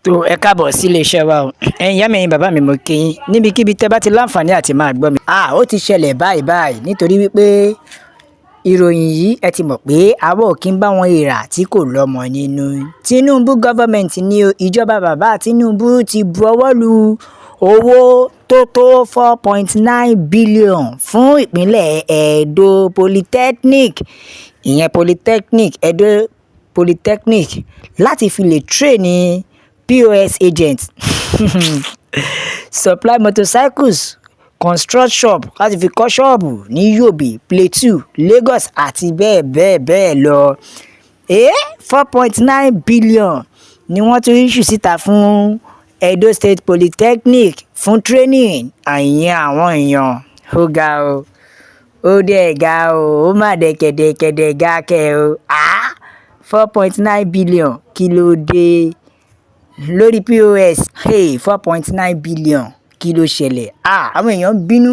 Tó ẹ káàbọ̀ sí iléeṣẹ́ wa o. Ẹ̀yin ìyá mi, ẹ̀yin bàbá mi, mo kí yín níbikíbi tẹ́ bá ti láǹfààní àti máa gbọ́ mi. Ah, ó ti ṣẹlẹ̀ báyìí báyìí nítorí wípé ìròyìn yìí, ẹ ti mọ̀ pé àwa ò kí ń bá wọn èèrà tí kò lọ́mọ nínú. Tinubu government ní o, ìjọba bàbá Tinubu ti bu ọwọ́ lu owó tó tó 4.9 billion fún ìpínlẹ̀ Edo Polytechnic, ìyẹn Polytechnic, Edo Polytechnic, láti fi lè train POS agent, supply motorcycles, construct shop, láti fi kọ́ ṣọ́ọ̀bù ní Yobe, Plateau, Lagos àti bẹ́ẹ̀ bẹ́ẹ̀ bẹ́ẹ̀ lọ. 4.9 billion ni wọ́n tún issue síta fún Edo State Polytechnic fún training àyìn àwọn èèyàn. Ó ga o, ó dẹ̀ ga o, ó má dẹ̀ kẹ̀dẹ̀kẹ̀dẹ̀ ga kẹ̀ o. Ah, 4.9 billion, kí ló dé lórí POS? Hey, 4.9 billion, kí ló ṣẹlẹ̀? Ah, àwọn èèyàn ń bínú.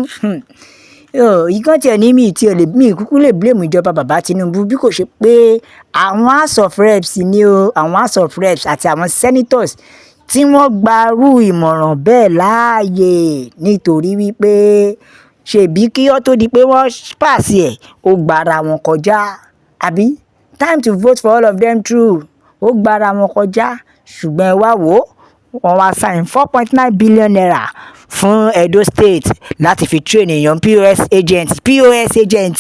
Ìkan tiẹ̀ ní mi tí ò lè mi kúkú lè blame ìjọba bàbá Tinubu bí kò ṣe pé àwọn House of Reps ní o, àwọn House of Reps àti àwọn senators tí wọ́n gbarú ìmọ̀ràn bẹ́ẹ̀ láàyè, nítorí wípé ṣèbí kí ó tó di pé wọ́n pass ẹ̀, ó gbára wọn kọjá, àbí time to vote for all of them through, ó gbára wọn kọjá. Ṣùgbọ́n ẹ wá wò ó, wọ́n wá sign ₦4.9 billion fún Edo State láti fi train èèyàn POS agent, POS agent.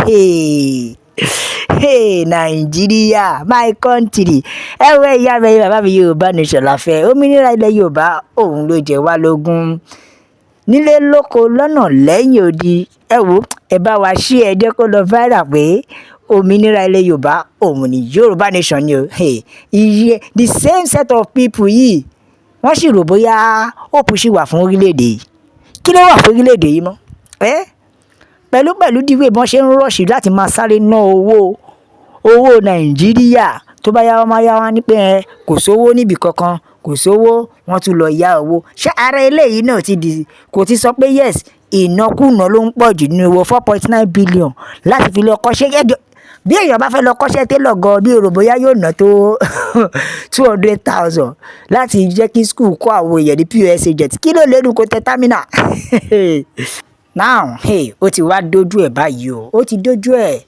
Hey, hey, Nàìjíríà, my country. Ẹ wọ ìyá mi, bàbá mi, Yorùbá nation la fẹ́. Òmìnira ilẹ̀ Yorùbá, òun ló jẹ wá lógún nílé lóko lọ́nà lẹ́yìn odi. Ẹ wo, ẹ bá wa ṣí ẹ jẹ́ kó lọ viral pé òmìnira ilẹ̀ Yorùbá, òun ni Yorùbá nation ni o. Iye the same set of people yìí, wọ́n sì rò bóyá hope ṣì wà fún orílẹ̀-èdè yìí. Kí ló wà fún orílẹ̀-èdè yìí mọ́ ẹ́? Pẹ̀lú pẹ̀lú díwé bọ́n ṣe ń rush láti máa sáré ná owó owó Nàìjíríà, tó bá yá, wọ́n máa yá wá ní pé ẹ kò sówó níbì kankan, kò sówó, wọ́n tún lọ yá owó. Ṣé ara eléyìí náà ti di kò ti sọ pé yes, ìnákúnà ló ń pọ̀ jù nínú owó 4.9 billion láti fi lọ kọ́ṣẹ́ ẹjọ́? Bí èèyàn bá fẹ́ lọ kọ́ṣẹ́ télọ̀ gan, bí èrò bóyá yóò ná tó 200,000 láti jẹ́ kí school kọ́ àwọn èèyàn ní POS agent, kí ló lẹ́nu kó tẹ terminal now? Hey, ó ti wá dójú ẹ̀ báyìí o, ó ti dójú ẹ̀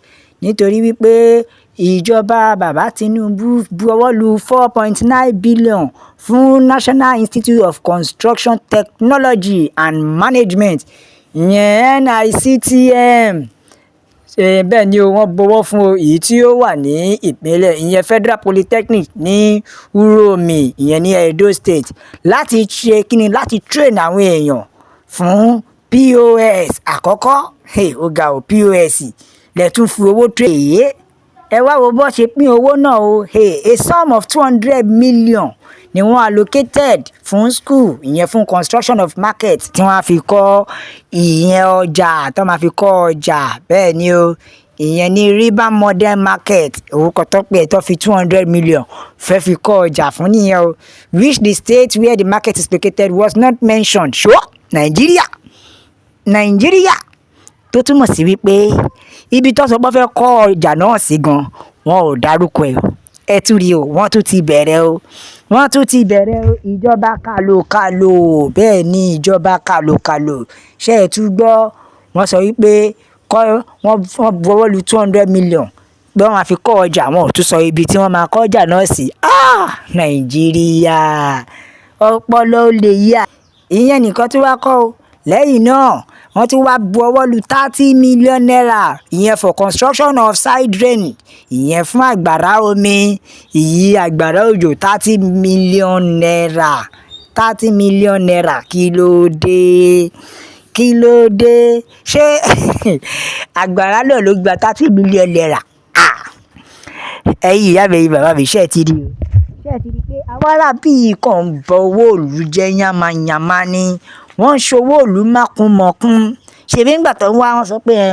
nítorí wípé ìjọba bàbá Tinubu buọwọ́ lu 4.9 billion fún National Institute of Construction Technology and Management, ìyẹn NICTM. Bẹ́ẹ̀ ni o, wọ́n bọwọ́ fún o, èyí tí ó wà ní ìpínlẹ̀, ìyẹn Federal Polytechnic ní Uromi, ìyẹn ní Edo State, láti ṣe kíni? Láti train àwọn èèyàn fún POS àkọ́kọ́. Hey, ó ga o, POS lẹ́tún fi owó train. Èyí ẹ wá wo bó ṣe pín owó náà o. Hey, a sum of 200 million ni wọ́n allocated fún school, ìyẹn fún construction of market tí wọ́n á fi kọ́, ìyẹn ọjà tó máa fi kọ́ ọjà. Bẹ́ẹ̀ ni o, ìyẹn ní River Modern Market, orúkọ tó pè é, tó fi 200 million fẹ́ fi kọ́ ọjà fún nìyẹn o, which the state where the market is located was not mentioned. Ṣó Nàìjíríà, Nàìjíríà, tó túmọ̀ sí wípé ibi tó sọ pé wọ́n fẹ́ kọ́ ọjà náà sí gan, wọn ò dárúkọ ẹ̀. Ẹ tún rí o, wọ́n tún ti bẹ̀rẹ̀ o, wọ́n tún ti bẹ̀rẹ̀ o, ìjọba kàlòkàlò. Bẹ́ẹ̀ ni, ìjọba kàlòkàlò. Ṣé ẹ tún gbọ́? Wọ́n sọ wípé kọ́ wọ́n buọwọ́ lu 200 million pé wọ́n máa fi kọ́ ọjà, wọn ò tún sọ ibi tí wọ́n máa kọ́ ọjà náà sí. Ah, Nàìjíríà, ọpọlọ olè yá. Ìyẹn nìkan tí wàá kọ́ o. Lẹ́yìn náà, wọ́n tún wá bu ọwọ́ lu ₦30 million, ìyẹn for construction of side drain, ìyẹn fún àgbàrá omi, ìyí àgbàrá òjò. ₦30 million, ₦30 million, kí ló dé? Kí ló dé? Ṣé àgbàrá náà ló gba ₦30 million? Ah, ẹ̀yin ìyá mi, ẹ̀yin bàbá mi, ṣé ẹ ti rí o? Ṣé ẹ ti rí i pé àwọn aráabí yìí kàn ń bọ owó ìlú jẹ́ yánmayànma ni? Wọ́n ń ṣòwò ìlú mákùnmọ̀kùn. Ṣèbí ńgbà tó ń wá, wọ́n sọ pé ẹ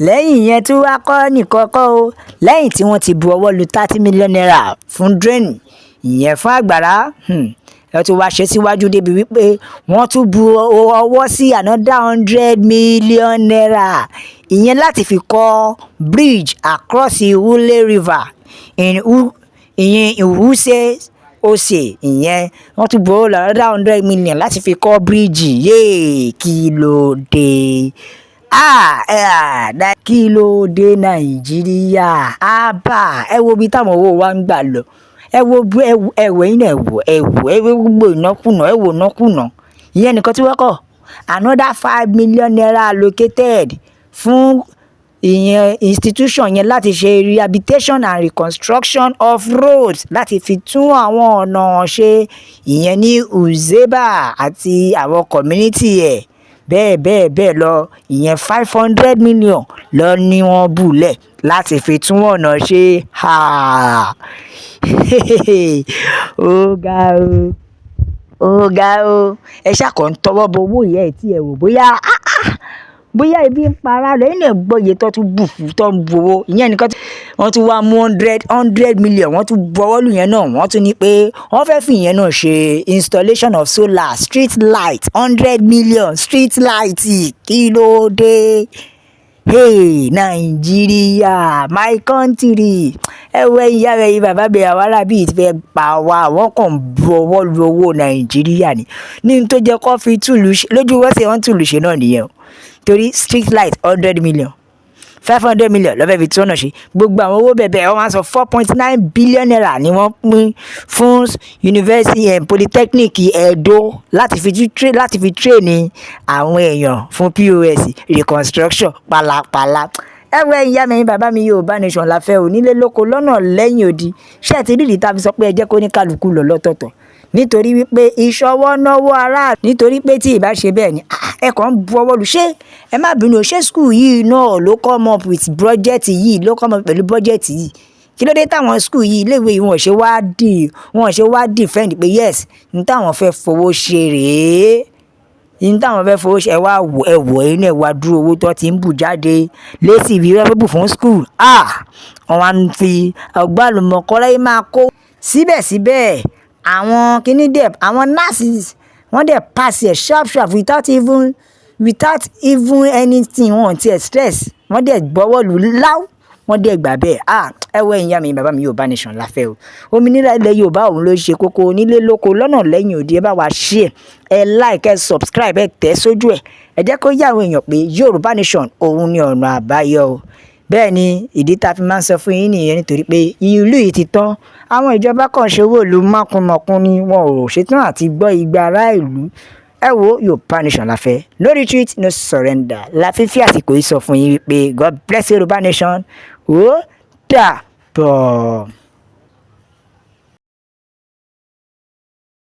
lẹ́yìn ìyẹn tí wàá kọ́ nìkan kọ́ o. Lẹ́yìn tí wọ́n ti bu ọwọ́ lu ₦30 million fún drain, ìyẹn fún àgbàrá, ẹ tún wá ṣe síwájú débi wípé wọ́n tún bu ọwọ́ sí another ₦100 million, ìyẹn láti fi kọ́ bridge across the Ule River in Ìyẹn Wuse Ose, ìyẹn wọ́n tún buwọ́ lu another 100 million láti fi kọ́ bíríìjì. Yéè, kí ló dé? Ah, kí ló dé, Nàìjíríà? Ábà, ẹ wo ibi táwọn owó wa ń gbà lọ. Ẹ wo bí ẹ wo, ẹ̀yin náà, ẹ wò, ẹ wò, ẹ wo gbogbo ìnákùná, ẹ wo ìnákùná. Ìyẹn nìkan tí wọ́n kọ́. Another ₦5 million allocated fún ìyẹn institution yẹn láti ṣe rehabilitation and reconstruction of roads, láti fi tún àwọn ọ̀nà ṣe, ìyẹn ní Uzeba àti àwọn community ẹ̀, bẹ́ẹ̀ bẹ́ẹ̀ bẹ́ẹ̀ lọ. Ìyẹn 500 million lọ ní wọ́n bùlẹ̀ láti fi tún ọ̀nà ṣe. Ó ga o, ó ga o. Ẹ ṣàkọ́ ń tọwọ́ bọ owó yẹn tí ẹ wò bóyá ebi ń pa aráàlú. Ẹ̀yin náà gbọ́ iye tó tún bù fún tó ń bu owó. Ìyẹn nìkan tí wọ́n tún wá mú 100 million, wọ́n tún buọwọ́ lù yẹn náà. Wọ́n tún ní pé wọ́n fẹ́ fi ìyẹn náà ṣe installation of solar street light, 100 million street light. Kí ló dé? Hey, Nàìjíríà, my country. Ẹ wo, ẹ̀yin ìyá rẹ̀, ẹ̀yin bàbá mi, àwọn arábí ti fẹ́ pa wá. Wọ́n kàn ń bu ọwọ́ lu owó Nàìjíríà ni ní tó jẹ́ kó fi túlù ṣe lójú wọ́n sì wọ́n túlù ṣe náà nìyẹn o. Torí street light 100 million, 500 million ló fẹ́ fi tún ọ̀nà ṣe. Gbogbo àwọn owó bẹ̀bẹ̀ wọ́n máa ń sọ, ₦4.9 billion ni wọ́n pín fún university and polytechnic Edo láti fi train àwọn èèyàn fún POS reconstruction pàlàpàlà. Ẹ wo, ẹ̀yin ìyá mi, ẹ̀yin bàbá mi, Yorùbá Nation la fẹ́ o, nílé lóko lọ́nà lẹ́yìn odi. Ṣé ẹ ti rí ìdí tá a fi sọ pé ẹ jẹ́ kó ní kálukú lọ lọ́tọ̀ọ̀tọ̀? Nítorí wípé ìṣọwọ́ náwó ará, nítorí pé tí ìbá ṣe bẹ́ẹ̀ ni ẹ kàn ń bu ọwọ́ lù. Ṣé ẹ má bínú o, ṣé school yìí náà ló come up with budget yìí, ló come up pẹ̀lú budget yìí? Kí ló dé táwọn school yìí, iléèwé yìí, wọ́n ṣe wá defend pé yes, ní táwọn fẹ́ fowó ṣe rèé, ní táwọn fẹ́ fowó ṣe? Ẹ wá wò, ẹ wò, ẹ̀yin náà wá dúró owó tó ti ń bù jáde létí ìwé wọ́n fẹ́ bù fún school. Ah, wọ́n wá ń fi ọgbàlùmọ̀kọ́rọ́ yìí máa kó. Síbẹ̀síbẹ̀, àwọn kíní dẹ̀, àwọn nurses, wọ́n dẹ̀ pass ẹ̀ sharp sharp without even anything. Wọn tiẹ̀ stress, wọ́n dẹ̀ gbọ́wọ́ lù láwù, wọ́n dẹ̀ gbà bẹ́ẹ̀. Ah, ẹ wo, ẹ̀yin ìyá mi, bàbá mi, Yorùbá Nation la fẹ́ o. Òmìnira ilẹ̀ Yorùbá, òun ló ṣe kókó. Nílé lóko lọ́nà lẹ́yìn òdi, ẹ bá wa share, ẹ like, ẹ subscribe, ẹ tẹ̀ sójú ẹ. Ẹ jẹ́ kó yé àwọn èèyàn pé Yorùbá Nation, òun ni ọ̀nà àbáyọ o. Bẹ́ẹ̀ ni, ìdí tá a fi máa ń sọ fún yín nìyẹn, nítorí pé ìlú yìí ti tán. Àwọn ìjọba kan ṣe owó ìlú mákùnmọ̀kùn ni, wọn ò ṣetán àti gbọ́ igba ará ìlú. Ẹ wo, Yorùbá Nation la fẹ́, no retreat, no surrender. La fi fi àsìkò yìí sọ fún yín wípé God bless Yorùbá Nation. Ó dàbọ̀.